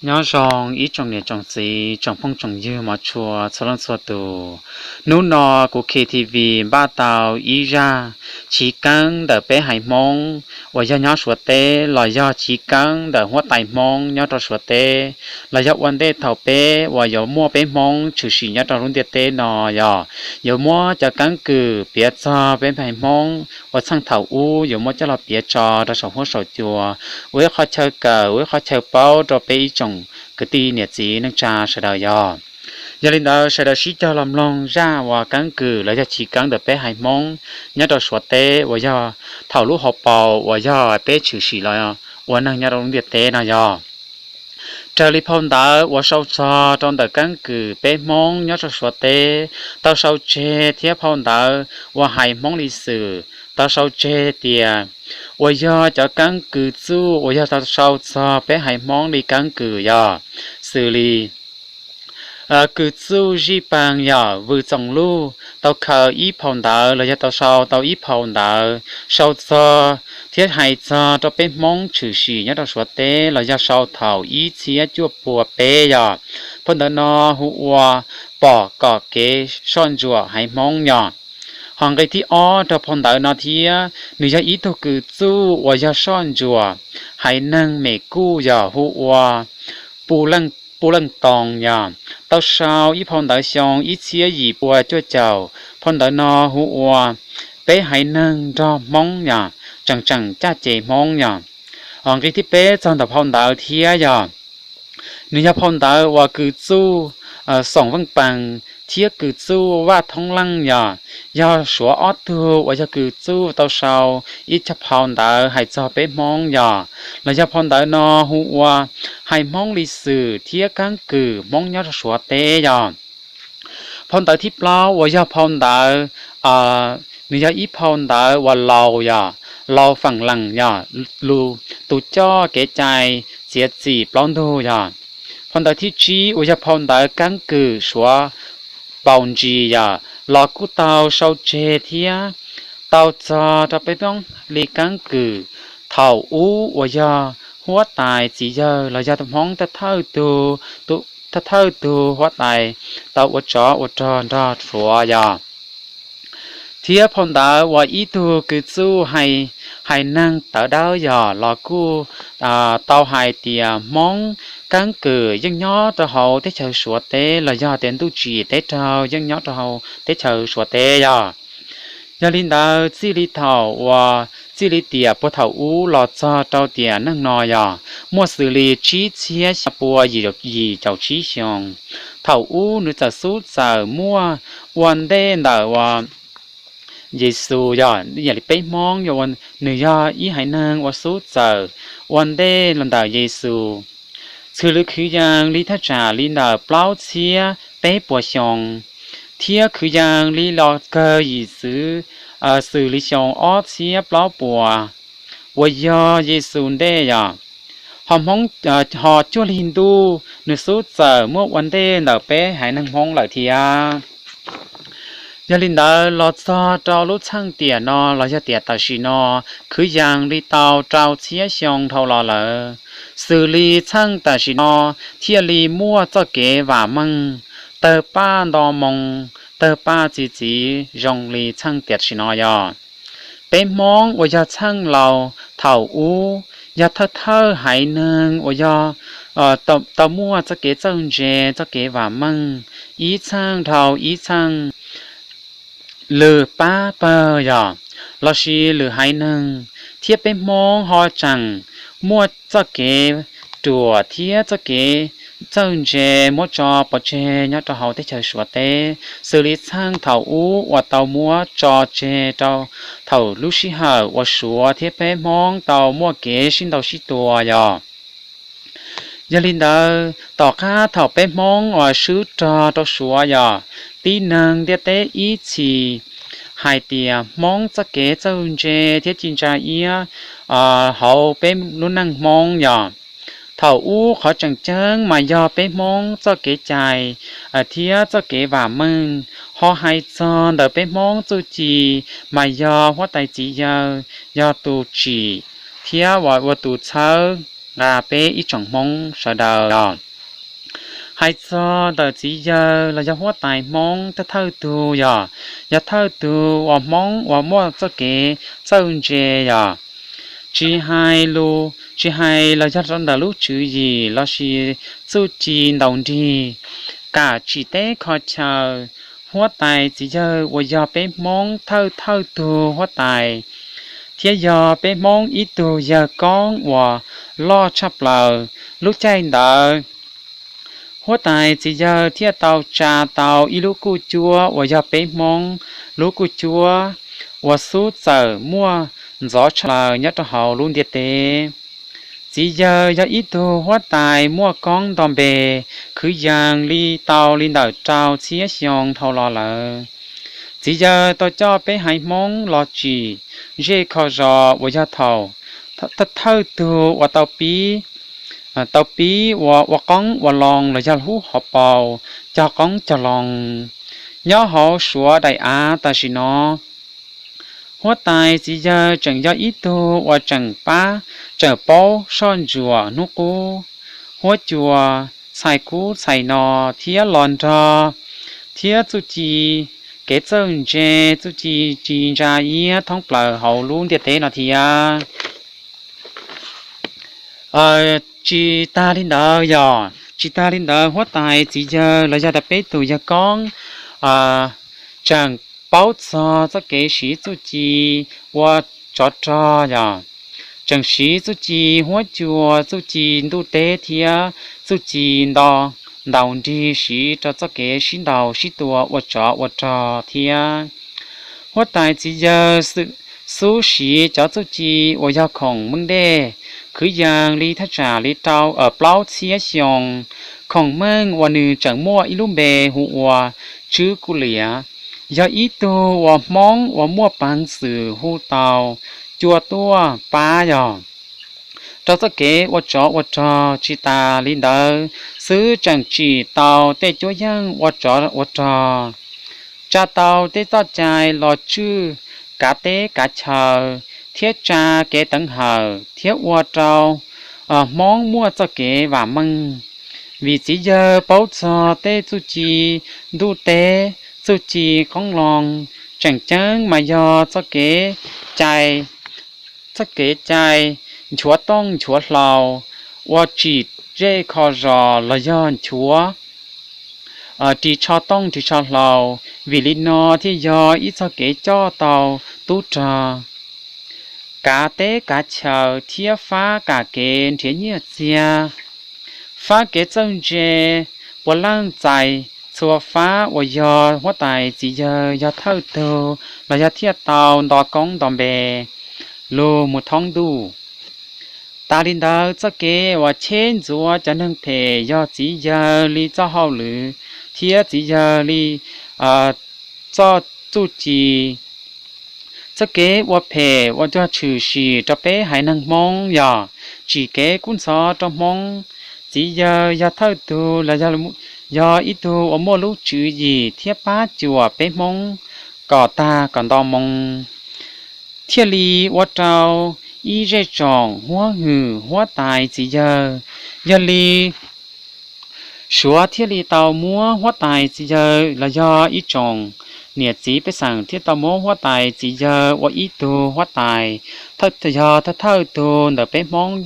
Nyob zoo ib tsoom niam tsoom txiv, tsoom phooj tsoom ywg mos tshua txhua leej txhua tus. Hnub no kuv K T V npaj tau ib zaj chiv keeb ntawm peb haiv Hmoob uas yog nyob Suav teb los yog chiv keeb ntawm huab tais Hmoob nyob rau Suav teb, los yog ua ntej thaum peb uas yuav muaj peb Hmoob tshwm sim nyob rau lub ntiaj teb no yog yuav muab cov keeb kwm piav txog peb haiv Hmoob uas txheej thaum ub yuav muab coj los piav tso rau saum huab saum cua, ua ib qhov chaw kawm ua ib qhov chaw paub rau peb ib tsoom kwv tij niam txiv neej tsa sawv daws yog. Yog li ntawd sawv daws sib cog los mloog zaj uas keeb kwm los yog chiv keeb ntawm peb haiv Hmoob nyob rau Suav teb uas yog thaum lub hauv paus uas yog peb tshwm sim los ua neeg nyob rau lub ntiaj teb no yog. Raws li phau ntawv uas sau txog rau ntawm keeb kwm peb Hmoob nyob rau Suav teb tau sau tseg thiab phau ntawv uas hais Hmoob li xwm tau sau tseg tias uas yog cov keeb kwm txuj uas yog tau sau txog peb haiv Hmoob li keeb kwm yog xws li kwm txuj zij peeg yog Vwm Txoos Luj tau khaws ib phau ntawv los yog tau sau tau ib phau ntawv sau txog thiab hais txog rau peb Hmoob tshwm sim nyob rau Suav teb los yog sau thaum ib txhiab cuaj pua peb yog. Phau ntawv no hu ua Pom Kom Kev Soj Ntsuam Haiv Hmoob yog. Ho nqe thib ob rau phau ntawv no thiab nws yog ib tug kwm txuj uas yog soj ntsuam haiv neeg Mem Kuj yog hu ua Pu Leej Toos yog tau sau ib phau ntawv xyoo ib txhiab yim pua cuaj caum. Phau ntawv no hu ua Peb Haiv Neeg Nrog Hmoob yog tseem tseem caj ces Hmoob yog. Ho nqe thib peb txog ntawm phau ntawv thiab yog nws yog phau ntawv uas kwm txuj Xoom Veej Pees thiab kwm txuj Vaj Thoob Leej yog, yog Suav ob tug uas yog kwm txuj tau sau ib co phau ntawv hais txog peb Hmoob yog, los yog phau ntawv no hu ua hais Hmoob li xwm thiab keeb kwm Hmoob nyob rau Suav teb yog. Phau ntawv thib plaub uas yog phau ntawv, nws yog ib phau ntawv uas laus yog, laus feem lees yog, lus tus coj kev cai txiav txim plaub ntug yog. Phau ntawv thib tsib uas yog phau ntawv keeb kwm Suav paus ntsis yog, los kuj tau sau tseg thiab tau txog rau peb Hmoob li keeb kwm thaum ub uas yog huab tais txiv yawg los yog Hmoob thawj thawj tug huab tais tau ua tsov ua rog nrog Suav yog. Thiab phau ntawv uas ib tug kwm txuj hais neeg tawv dawb yog los kuj tau hais tias Hmoob keeb kwm yeej nyob rau hauv teb chaws Suav teb los yog tias ntuj tsim teb raug yeej nyob rau hauv teb chaws Suav teb yog. Yog li ntawd txij li thaum uas txij li tiam puag thaum ub los txog rau tiam neej no yog muaj xws li tsib txhiab xya pua yim caum tsib xyoo. Thaum ub nws txawm xub txawm muaj ua ntej ntawm uas Yexus yog, yam li peb Hmoob yog nws yog ib haiv neeg uas xub txawm ua ntej los ntawm Yexus. Xws li kwv yees li thaj tsam li ntawm plaub txhiab peb puas xyoo, thiab kwv yees li los kawg yim txwv xws li xyoo ob txhiab plaub puas uas yog Yexus ntej yog. Ho Hmoob, ho cuag li ntuj nws xub txawm muaj ua ntej ntawm peb haiv neeg Hmoob lawm thiab. Yog li ntawd los txog rau lub txheej tiam no los yog tiam tam sim no, kwv yees li tau rau txhiab xyoo dhau los lawm. Xws li txheej tam sim no thiaj li muaj txoj kev vam meej, tawg paj nto moo, tawg paj txi txiv zoo li txheej tiam sim no yog. Peb Hmoob uas yog txheej laus thaum ub yog thawj thawj haiv neeg uas yog tau muaj txoj kev txawj ntse, txoj kev vam meej, ib txheej dhau ib txheej, lwm pab pawg yog, lossis lwm haiv neeg, thiab peb Hmoob ho tseem muaj txoj kev ruam thiab txoj kev txawj ntse muab tso pov tseg nyob rau hauv teb chaws Suav teb, xws li txheej thaum ub uas tau muab tso tseg rau thaum lub sij hawm uas Suav thiab peb Hmoob tau muaj kev sib ntaus sib tua yog. Yog li ntawd tom qab thaum peb Hmoob uas swb rog rau Suav yog, tib neeg ntiaj teb ib txhis hais tias Hmoob txoj kev txawj ntse thiab ci ntsa iab hauv peb lub neej Hmoob yog. Thaum ub qhov tseem ceeb mas yog peb Hmoob txoj kev cai thiab txoj kev vam meej, ho hais txog ntawm peb Hmoob txuj ci mas yog huab tais txiv yawg yog tus tsim thiab ua tus txhawb. nqa peb ib tsoom Hmoob sawv daws os. Hais txog ntawm txiv yawg los yog huab tais Hmoob thawj thawj tug yog, yog thawj tug uas Hmoob uas muaj txoj kev txawj ntse yog, tsis hais lus, tsis hais los yog ntawm lub tswv yim lossis txuj ci ntaus nrig, kam tsim teb kho chaw. Huab tais txiv yawg uas yog peb Hmoob thawj thawj tug huab tais, thiab yog peb Hmoob ib tug yawg koob uas loj tshaj plaws. Lub caij ntawd, huab tais txiv yawg thiaj tau tsa tau ib lub kuj cuab uas yog peb Hmoob lub kuj cuab uas xub txawm muaj ntxov tshaj plaws nyob rau hauv lub ntiaj teb. Txiv yawg yog ib tug huab tais muaj koob nto npe, kwv yees li tau li ntawm rau txhiab xyoo dhau los lawm. Txiv yawg tau coj peb haiv Hmoob los tsim zej kho zos uas yog thaum thawj tug uas tau pib, tau pib ua, ua qoob ua loo los yog hlub hauv paus cog qoob cog loo nyob hauv Suav daim av tam sim no. Huab tais txiv yawg tseem yog ib tug uas tseem pab, tseem paub soj ntsuam hnub qub, huab cua, txhais kub txhais no, thiab los nrog thiab txuj ci kev txawj ntse, txuj ci ntsa iab thoob plaws hauv lub ntiaj teb no thiab. Tsis tag li ntawd yog, tsis tag li ntawd huab tais txiv yawg los yog tas peb tus yawg koob tseem paub txog txoj kev siv txuj ci ua tsov rog yog, tseem siv txuj ci huab cua, txuj ci ntuj teb thiab txuj ci nto ntaus nrig siv rau txoj kev sib ntaus sib tua ua tsov ua rog thiab. Huab tais txiv yawg xub siv cov txuj ci uas yog khoom meej dej, kwv yees li thaj tsam li rau, plaub txhiab xyoo. Khoom meej uas nws tseem muaj ib lub npe hu ua Tswb Kuj Liam, yog ib tug uas Hmoob uas muaj peev xwm hu tau cua tuaj pab yog rau txoj kev ua tsov ua rog. Tsis tas li ntawd xwb, tseem tsim tau tej cuab yeej ua tsov ua rog, tsa tau tej txoj cai los tswj kav teb kav chaw, thiab tsa kev teev hawm thiab ua rau Hmoob muaj txoj kev vam meej. Vim txiv yawg paub txog tej txuj ci ntuj teb, txuj ci qoob loo, tseem ceeb mas yog txoj kev cai, txoj kev cai nchuav tooj nchuav hlau, ua tsim zej kho zos los yog nchuav ris tsho tooj ris tsho hlau. Vim li no thiaj yog ib txoj kev coj tau tub rog, kav teb kav chaw thiab fab kam kev nrhiav nyiaj txiag, fab kev txawj ntse, puav leej txais txhua fab uas yog huab tais txiv yawg yog thawj tug los yog thiaj tau nto koob nto npe lug mus thoob ntuj. Tas li ntawd, txoj kev uas cheb ntxuav cov neeg phem yog txiv yawg li txoj hauj lwm thiab txiv yawg li txoj txuj ci. Txoj kev ua phem ua tuag tshwm sim rau peb haiv neeg Hmoob yog tsim kev kub ntxhov rau Hmoob. Txiv yawg yog thawj tug los yog ib tug uas muaj lub tswv yim thiab pab cuam peb Hmoob kom tag kom nto moo, thiaj li ua rau ib zej tsoom huab hwm huab tais txiv yawg. Yog li Suav thiaj li tau muab huab tais txiv yawg los yog ib tsoom niam txiv pej xeem thiaj tau muab huab tais txiv yawg ua ib tug huab tais, yog thawj thawj tug ntawm peb Hmoob,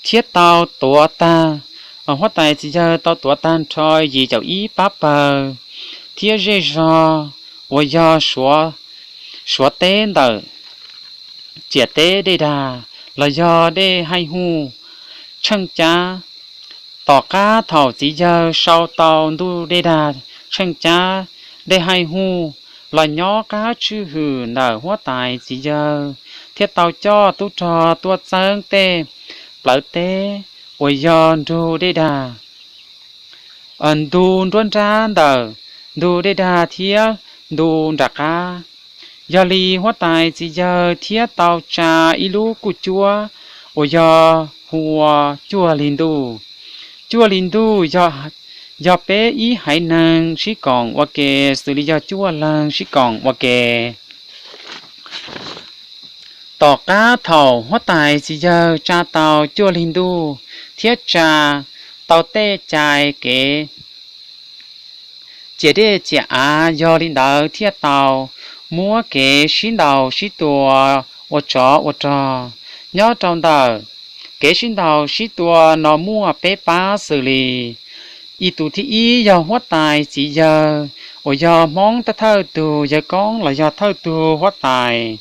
thiab tau tuav tag, huab tais txiv yawg tau tuav tag nrho yim caum ib pab pawg thiab zej zog uas yog Suav teb ntawm ciam teb Dej Dag los yog Dej Haij Huj, Tsheej Cab. Tom qab thaum txiv yawg sau tau ntuj Dej Dag, Tsheej Cab, Dej Haij Huj los nyob qab tswj hwm ntawm huab tais txiv yawg, thiaj tau coj tub rog tuaj txeeb tej plawv teb uas yog nrug Dej Dag, ntu nruab nrab ntawm ntu Dej Dag thiab ntu nram qab. Yog li huab tais txiv yawg thiaj tau tsa ib lub kuj cuab uas yog hu ua Cuaj Li Ntuj. Cuaj Li Ntuj yog peb ib haiv neeg sib koom ua ke xws li yog cuaj leeg sib koom ua ke. Tom qab thaum huab tais txiv yawg tsa tau cuaj li ntuj thiab tsa tau tej cai kev ciam dej ciam av, yog li ntawd thiaj tau muab kev sib ntaus sib tua ua tsov ua rog. Nyob rau ntawm kev sib ntaus sib tua no muaj peb pab xws li: ib, tus thib ib yog huab tais txiv yawg uas yog Hmoob thawj thawj tug yawg koob los yog thawj tug huab tais.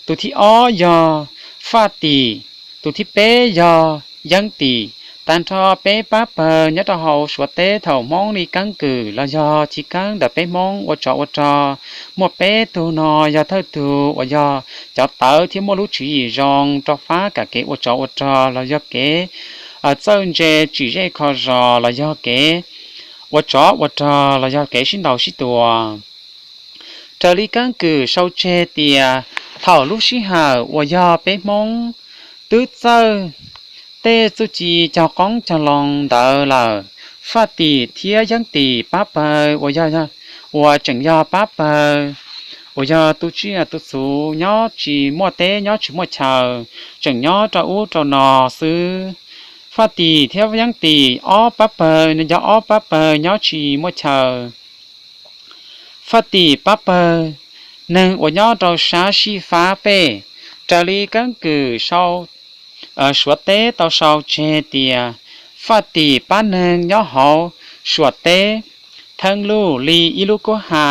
Tus thib ob yog Faj Tim. Tus thib peb yog Yeeb Tim. Tag nrho peb pab pawg nyob rau hauv Suav teb thaum Hmoob li keeb kwm los yog chiv keeb ntawm peb Hmoob ua tsov ua rog, muaj peb tug no yog thawj tug uas yog cov tawv thiab muaj lub tswv yim zoo rau fab kam kev ua tsov ua rog los yog kev txawj ntse tsim zej kho zos los yog kev ua tsov ua rog los yog kev sib ntaus sib tua. Raws li keeb kwm sau tseg tias thaum lub sij hawm uas yog peb Hmoob twb txawj tej txuj ci cog qoob cog loo ntawd lawm, Faj Tim thiab Yeeb Tim pab pawg uas yog, uas tseem yog pab pawg uas yog tu tsiaj tu txhu, nyob tsis muaj teb nyob tsis muaj chaw, tseem nyob rau ub rau no xwb. Faj Tim thiab Yeeb Tim ob pab pawg no yog ob pab pawg nyob tsis muaj chaw. Faj Tim pab pawg neeg uas nyob rau sab Sij Fab pej. Raws li keeb kwm sau, Suav teb tau sau tseg tias Faj Tim pab neeg nyob hauv Suav teb theej luj li ib lub kub ha.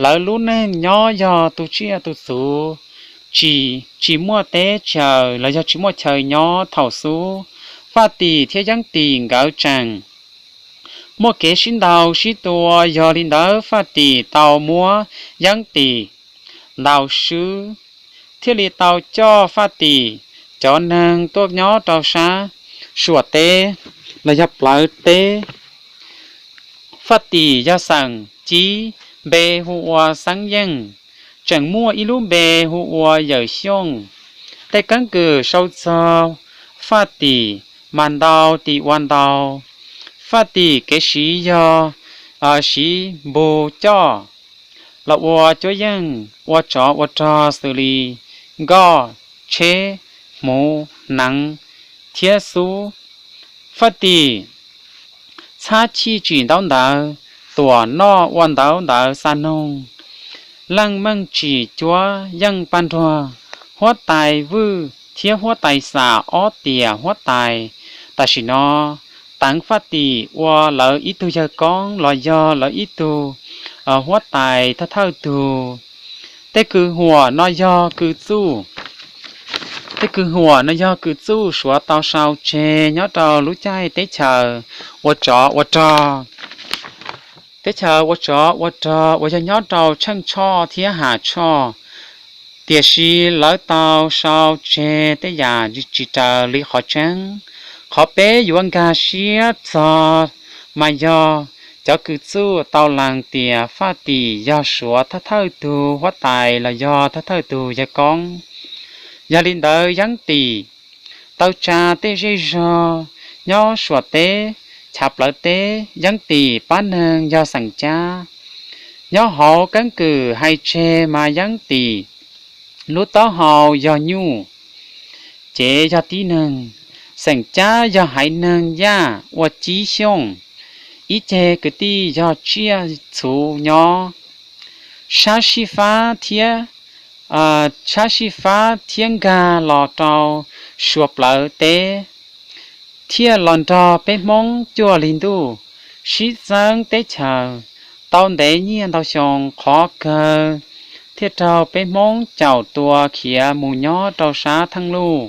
Lawv lub neej nyob yog tu tsiaj tu txhu, tsis, tsis muaj teb chaws los yog tsis muaj chaw nyob thaum xub. Faj Tim thiab Yeeb Tim nkawd tseem muaj kev sib ntaus sib tua, yog li ntawd Faj Tim tau muab Yeeb Tim ntaus swb, thiaj li tau coj Faj Tim cov neeg tuaj nyob rau sab Suav teb los yog plawv teb. Faj Tim yog xeem Cib, npe hu ua Xeeb Yeej, tseem muaj ib lub npe hu ua Yawm Xyooj. Tej keeb kwm sau txog Faj Tim mas ntau tim ua ntau. Faj Tim kev siv yog siv npus coj los ua cuab yeej ua tsov ua rog xws li nkoj, tsheb, hmuv, hneev thiab xub. Faj Tim txhab chij tsim ntaub ntawv, tuam noj ua ntaub ntawv xa noog, leej meej tsim cuab yeej paj nruag. Huab tais Vwj thiab huab tais Xam ob tiam huab tais tam sim no teev Faj Tim ua lawv ib tug yawg koob los yog lawv ib tug huab tais thawj thawj tug. Tej kws huam no yog kws txuj, tej kws huam no yog kws txuj Suav tau sau tseg nyob rau lub caij teb chaws ua tsov ua rog. Teb chaws ua tsov ua rog uas yog nyob rau Tsheej Tshoj thiab Ham Tshoj, tiam sis lawv tau sau tseg tej yam tsis raws li qhov tseeb. Qhov peb yuav nkag siab txog mas yog cov kws txuj tau lees tias Faj Tim yog Suav thawj thawj tug huab tais los yog thawj thawj tug yawg koob. Yog li ntawd Yeeb Tim tau tsa tej zej zog nyob Suav teb chav plawv teb. Yeeb Tim pab neeg yog xeem Cab. Nyob hauv keeb kwm hais tseg mas Yeeb Tim lub taub hau yog nyuj, cev yog tib neeg. Xeem Cab yog haiv neeg Yaj ua Cib Xyooj, ib ceg kwv tij yog tsiaj txhu nyob sab Sij Fab thiab, sab Sij Fab thiab nkag los rau Suav plawv teb, thiaj los nrog peb Hmoob cuaj li ntuj sib txeeb teb chaws, tau ntev nyiaj ntau xyoo qhov kawg thiaj raug peb Hmoob caum tua khiav mus nyob rau sab Theej Luj,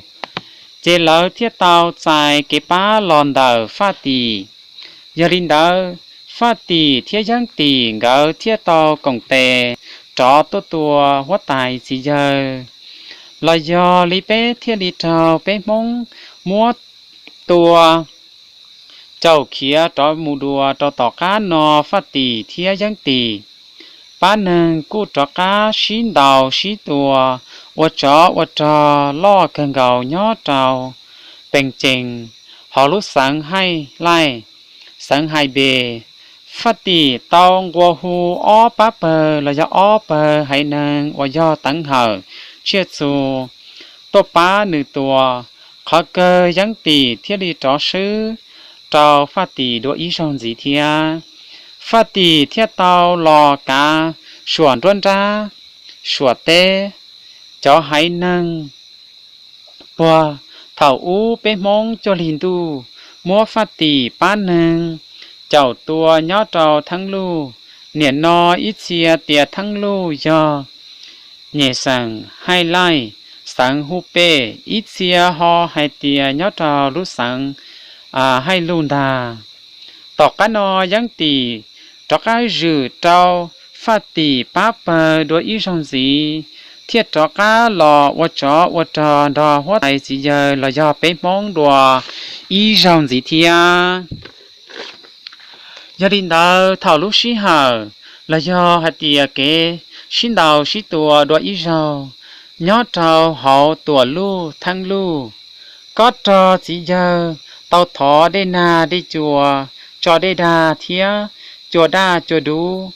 ces lawv thiaj tau txais kev pab los ntawm Faj Tim. Yog li ntawd, Faj Tim thiab Yeeb Tim nkawd thiaj tau koom tes rov tuaj tua huab tais txiv yawg, los yog li peb thiaj li raug peb Hmoob muab tua caum khiav rov mus dua rau tom qab no. Faj Tim thiab Yeeb Tim pab neeg kuj rov qab sib ntaus sib tua ua tsov ua rog loj kawg nkaus nyob rau Pees Cees hauv lub xeev Haij Laij, xeev Hais Npes. Faj Tim tau nqua hu ob pab pawg los yog ob pawg haiv neeg uas yog Teev Hawm, tsiaj txhu tuaj pab nws tua. Qhov kawg Yeeb Tim thiaj li rov swb rau Faj Tim dua ib zaug ntxiv thiab. Faj Tim thiaj tau los kav Suam nruab nrab, Suam teb, cov haiv neeg puag thaum ub peb Hmoob cuag li ntuj, muab Faj Tim pab neeg caum tua nyob rau Theeb Luj. Nim no ib txhia tias Theeb Luj yog nyem xeem Haij Laij, xeev Hu Pej, ib txhia ho hais tias nyob rau lub xeev Haij Luj ntag. Tom qab no Yeeb Tim rov qab zwm rau Faj Tim pab pawg dua ib zaug ntxiv, thiaj rov qab los ua tsov ua rog nrog huab tais txiv yawg los yog peb Hmoob dua ib zaug ntxiv thiab. Yog li ntawd thaum lub sij hawm los yog hais tias kev sib ntaus sib tua dua ib zaug nyob rau hauv Tuam Luj Theeb Luj, Kob Rog txiv yawg tau thov dej nag dej cua, tso dej dag thiab cua daj cua dub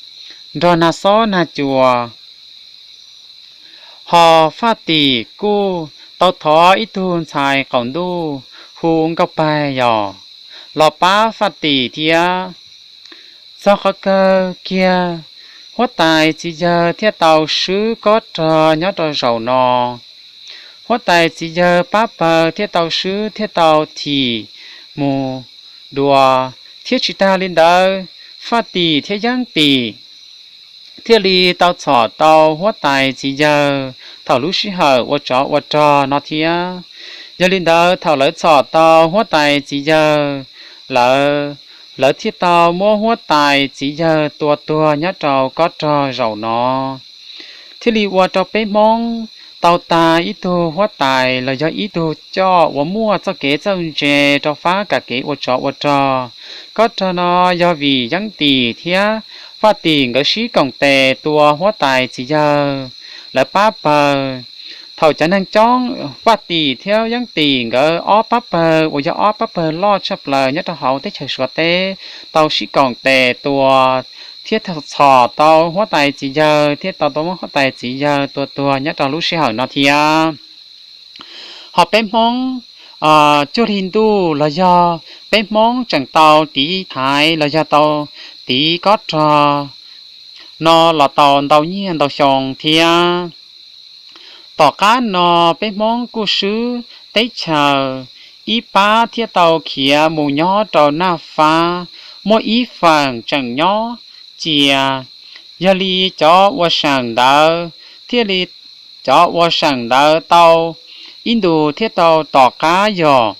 nrog nag xob nag cua. Ho Faj Tim kuj tau thov ib tug ntxhais qaum ntuj hu Nkauj Pag Yos los pab Faj Tim thiab. Txog qhov kawg kiag, huab tais txiv yawg thiaj tau swb Kob Rog nyob rau zaum no. Huab tais txiv yawg pab pawg thiaj tau swb thiaj tau thim mus dua, thiab tsis tag li ntawd, Faj Tim thiab Yeeb Tim thiaj li tau txhom tau huab tais txiv yawg thaum lub sij hawm ua tsov ua rog no thiab. Yog li ntawd thaum lawv txhom tau huab tais txiv yawg lawm, lawv thiaj tau muab huab tais txiv yawg tua tuag nyob rau Kob Rog zaum no. Thiaj li ua rau peb Hmoob tau tag ib tug huab tais los yog ib tug coj uas muaj txoj kev txawj ntse rau fab kam kev ua tsov ua rog. Kob Rog no yog vim Yeeb Tim thiab Faj Tim nkawd sib koom tes tua huab tais txiv yawg, lawv pab pawg. Thaum cov neeg coob, Faj Tim thiab Yeeb Tim nkawd ob pab pawg uas yog ob pab pawg loj tshaj plaws nyob rau hauv teb chaws Suav teb tau sib koom tes tua thiab txhom tau huab tais txiv yawg thiab tau tau muab huab tais txiv yawg tua tuag nyob rau lub sij hawm no thiab. Ho peb Hmoob cuag li ntuj los yog peb Hmoob tseem tau tiv thaiv los yog tau tiv Kob Rog no los tau ntau nyiaj ntau xyoo thiab. Tom qab no peb Hmoob kuj swb teb chaws ib pab thiaj tau khiav mus nyob rau Naj Fab, muaj ib feem tseem nyob cia. Yog li cov ua seem ntawd thiaj li, cov ua seem ntawd tau ib ntus thiaj tau tom qab yog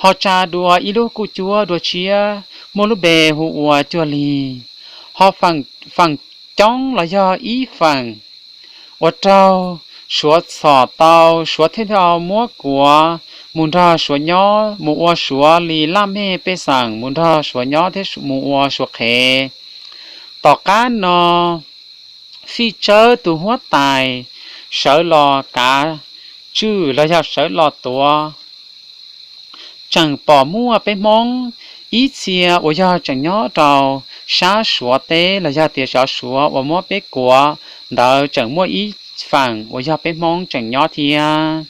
ho tsa dua ib lub kuj cuab dua tshiab muaj lub npe hu ua Cuag Li. Ho feem coob los yog ib feem ua raug Suav txhom tau, Suav thiaj tau muab kuav mus nrog Suav nyob, mus ua Suav li laj mej pej xeem, mus nrog Suav nyob thiab mus ua Suav qhev. Tom qab no Fij Tsawb tus huab tais sawv los kav tswj los yog sawv los tuav, tseem pom muaj peb Hmoob ib txhia uas yog tseem nyob rau sab Suav teb los yog tias cov Suav uas muab peb kuav ntawd tseem muaj ib feem uas yog peb Hmoob tseem nyob thiab.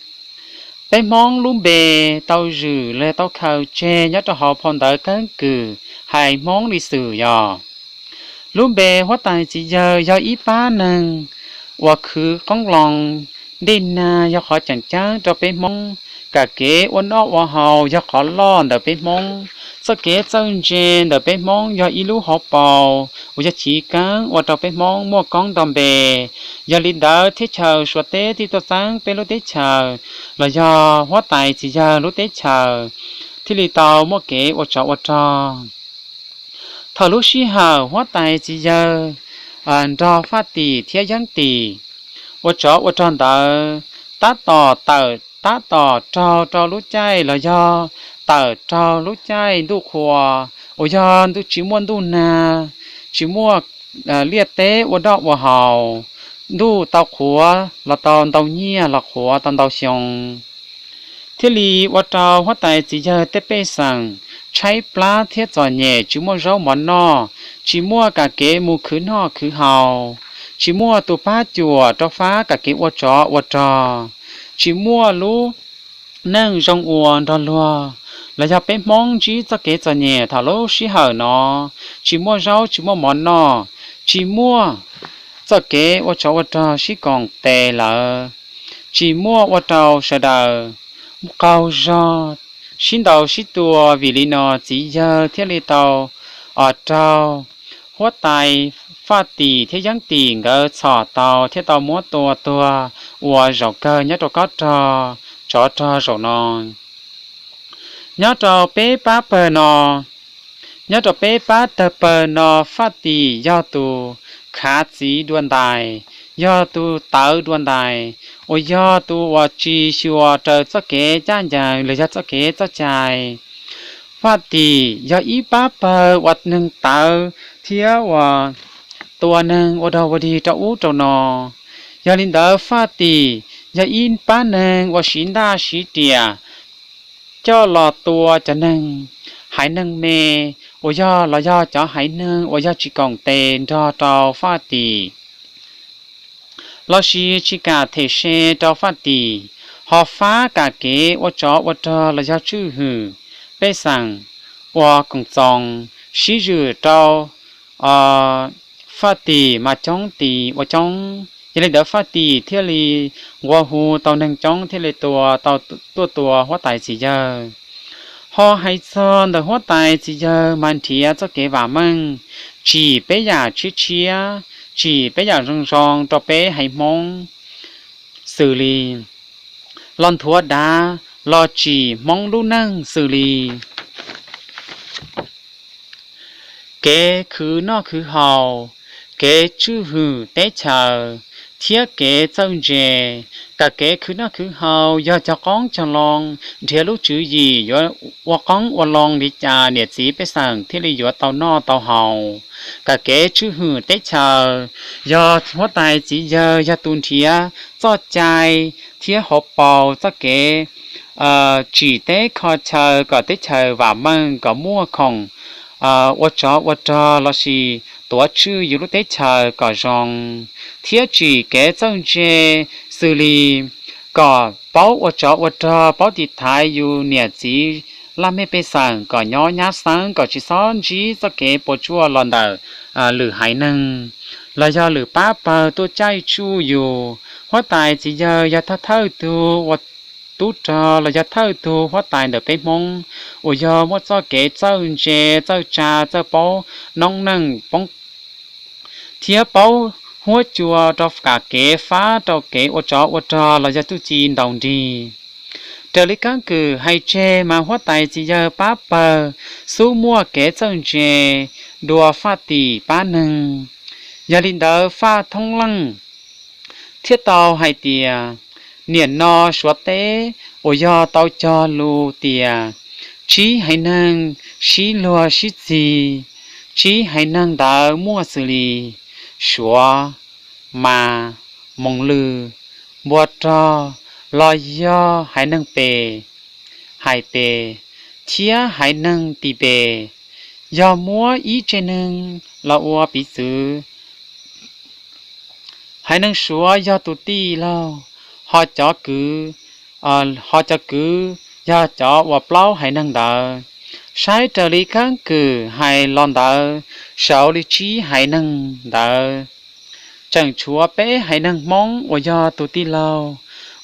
Peb Hmoob lub npe tau zwm los tau khaws tseg nyob rau hauv phau ntawv keeb kwm hais Hmoob li xwm yog lub npe huab tais txiv yawg yog ib pab neeg uas khwv qoob loo dej nag yog qhov tseem ceeb rau peb Hmoob, kam kev ua noj ua haus yog qhov loj ntawm peb Hmoob, txoj kev txawj ntse ntawm peb Hmoob yog ib lub hauv paus uas yog chiv keeb ua rau peb Hmoob muaj koob nto npe. Yog li ntawd teb chaws Suav teb thiaj tuaj txeeb peb lub teb chaws los yog huab tais txiv yawg lub teb chaws thiaj li tau muaj kev ua tsov ua rog. Thaum lub sij hawm huab tais txiv yawg nrog Faj Tim thiab Yeeb Tim ua tsov ua rog ntawd, tab tom tawm tab tom raug rau lub caij los yog tawm raug lub caij ntuj qhua uas yog ntuj tsis muaj ntuj nag, tsis muaj liaj teb ua noj ua haus, ntuj tau qhuav los tau ntau nyiaj los qhuav tau ntau xyoo, thiaj li ua rau huab tais txiv yawg tej pej xeem tshaib plab thiab txom nyem, tsis muaj zaub mov noj, tsis muaj kam kev mus khwv noj khwv haus, tsis muaj tus pab cuam rau fab kam kev ua tsov ua rog, tsis muaj lub neej zoo ua nrog luag, los yog peb Hmoob ntsib txoj kev txom nyem thaum lub sij hawm no, tsis muaj zaub tsis muaj mov noj, tsis muaj txoj kev ua tsov ua rog sib koom tes lawm, tsis muaj ua rau sawv daws qaug zog sib ntaus sib tua. Vim li no txiv yawg thiaj li tau raug huab tais Faj Tim thiab Yeeb Tim nkawd txhom tau thiab tau muab tua tuag ua zaum kawg nyob rau kob rog tsov rog zaum no. Nyob rau peb pab pawg no, nyob rau peb pab tawg pawg no Faj Tim yog tus khav txiv dua ntais, yog tus tawv dua ntais, uas yog tus uas tsis xyuas raws txoj kev caj ncees los yog txoj kev txoj cai. Faj Tim yog ib pab pawg uas neeg tawv thiab uas tua neeg ua dog ua dig rau ub rau no. Yog li ntawd Faj Tim yog ib pab neeg uas siv ntaj siv riam coj los tua cov neeg haiv neeg me, uas yog los yog cov haiv neeg uas yog tsis koom tes nrog rau Faj Tim, lossis tsis kam them se rau Faj Tim, ho fab kam kev ua tsov ua rog los yog tswj hwm pej xeem ua koom txoos sib zwm rau Faj Tim mas coob tim ua coob. Yog li ntawd Faj Tim thiaj li nqua hu tau neeg coob thiaj li tua tau, tuaj tua huab tais txiv yawg. Ho hais txog ntawm huab tais txiv yawg mas nrhiav txoj kev vam meej, tsim peb yam tshiab tshiab, tsim peb yam zoo zoo rau peb haiv Hmoob xws li los nthuav dav, los tsim Hmoob lub neej xws li kev khwv noj khwv haus, kev tswj hwm teb chaws, thiab kev txawj ntse. Kam kev khwv noj khwv haus yog cog qoob cog loo, nrhiav lub tswv yim yuav ua qoob ua loo li cas niam txiv pej xeem thiaj li yuav tau noj tau haus. Kam kev tswj hwm teb chaws yog huab tais txiv yawg yog tus nrhiav txoj cai thiab hauv paus txoj kev tsim teb kho chaw kom teb chaws vam meej, kom muaj khoom ua tsov ua rog lossis tuav tswj yus lub teb chaws kom zoo, thiab tsim kev txawj ntse xws li kom paub ua tsov ua rog, paub tiv thaiv yus niam txiv laj mej pej xeem kom nyob nyab xeeb, kom tsis txhob ntsib txoj kev puas tsuaj los ntawm lwm haiv neeg los yog lwm pab pawg tuaj caij tsuj yus. Huab tais txiv yawg yog thawj thawj tug uas tub rog los yog thawj tug huab tais ntawm peb Hmoob uas yog muaj txoj kev txawj ntse, txawj tsa, txawj paub noob neej poob thiab paub huab cua rau kam kev fab rau kev ua tsov ua rog los yog txuj ci ntaus nrig. Raws li keeb kwm hais tseg mas huab tais txiv yawg pab pawg xub muaj kev txawj ntse dua Faj Tim pab neeg. Yog li ntawd Faj Thoob Leej thiaj tau hais tias, niam no Suav teb uas yog tau cog lus tias tsib haiv neeg sib luag sib txig, tsib haiv neeg ntawd muaj xws li Suav, Mas, Moos Lwj, Npua Rog, los yog haiv neeg Pes, Hais Pes, thiab haiv neeg Tis Pes. Yog muab ib tsev neeg los ua piv txwv, haiv neeg Suav yog tus tij laug, ho cov kwv, ho cov kwv yog cov uas plaub haiv neeg ntawd. Saib raws li keeb kwm hais los ntawd, saud li tsib haiv neeg ntawd tseem tshuav peb haiv neeg Hmoob uas yog tus tij laug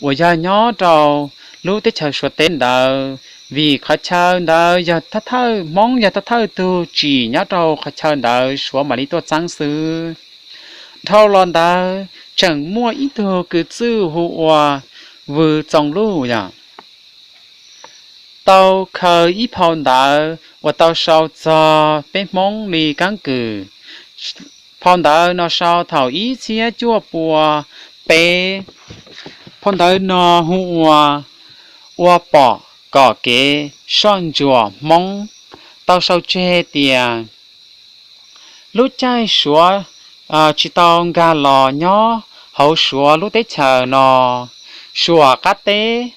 uas yog nyob rau lub teb chaws Suav teb ntawd, vim qhov chaw ntawd yog thawj thawj, Hmoob yog thawj thawj tug tsim nyob rau qhov chaw ntawd Suav mam li tuaj txeeb xwb. Dhau los ntawd tseem muaj ib tug kwv txwj hu ua Vws Txoos Luj yog tau khaws ib phau ntawv uas tau sau txog peb Hmoob li keeb kwm. Phau ntawv no sau thaum ib txhiab cuaj pua peb. Phau ntawv no hu ua Ua Pom Kom Kev Soj Ntsuam Hmoob, tau sau tseg tias lub caij Suav tsis tau nkag los nyob hauv Suav lub teb chaws no, Suav qab teb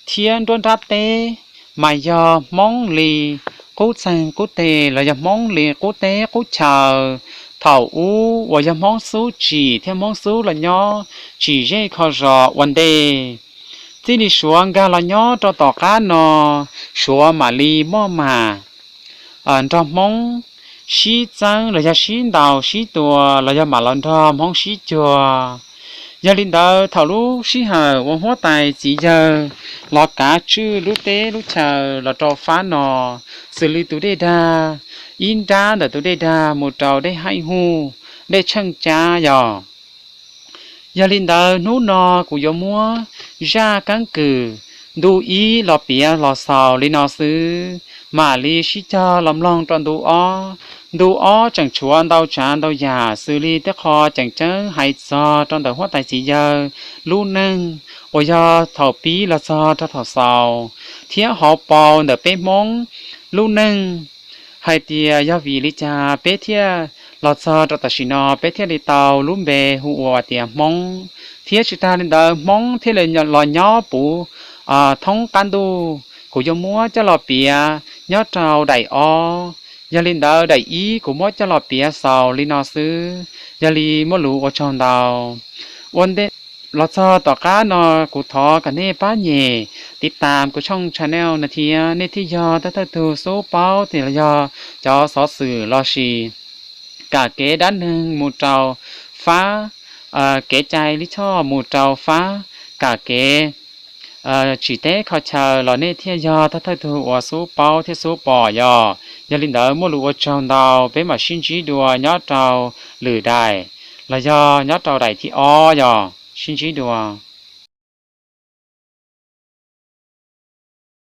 thiab nruab nrab teb mas yog Hmoob li qub txeeg qub teg los yog Hmoob li qub teb qub chaw, Thaum ub uas yog Hmoob Xub tsim thiab Hmoob Xub los nyob tsim zej kho zos ua ntej, txij li Suav nkag los nyob rau tom qab no, Suav mam li maj mam nrog Hmoob sib txeeb los yog sib ntaus sib tua los yog mam los nrog Hmoob sib cuag. Yog li ntawd thaum lub sij hawm uas huab tais txiv yawg los kav tswj lub teb lub chaw los rau fab no, xws li tus dej dag, ib nrab ntawm tus dej dag mus rau dej haij huj, dej tsheej cab yog. Yog li ntawd hnub no kuv yuav muab zaj keeb kwm ntu ib los piav los xaus li no xwb, mam li sib cog los mloog rau ntu ob. Ntu ob tseem tshuav ntau tsav ntau yam xws li tej qho tseem ceeb hais txog rau ntawm huab tais txiv yawg lub neej uas yog thaum pib los txog rau thaum xaus, thiab hauv paus ntawm peb Hmoob lub neej hais tias yog vim li cas peb thiaj los txog rau tam sim no peb thiaj li tau lub npe hu ua tias Hmoob, thiab tsis tas li ntawd Hmoob thiaj li los nyob puv thoob qab ntuj. Kuv yuav muab coj los piav nyob rau daim ob, yog li ntawd daim ib kuv muab coj los piav xaus li no xwb, yog li muaj lus ua tsaug ntau. Ua ntej los txog tom qab no kuv thov kom nej pab nyem tiv tam kuv tshooj channel no thiab nej thiaj yog thawj thawj tug xub paub tias los yog cov xov xwm los sis kam kev dab neeg mus rau fab, kev cai lij choj mus rau fab, kam kev tsim teb kho chaw los nej thiaj yog thawj thawj tug uas xub paub thiab xub pom yog. Yog li ntawd muaj lus ua tsaug ntau, peb mam sib ntsib dua nyob rau lwm daim los yog nyob rau daim thib ob yog. Sib ntsib dua.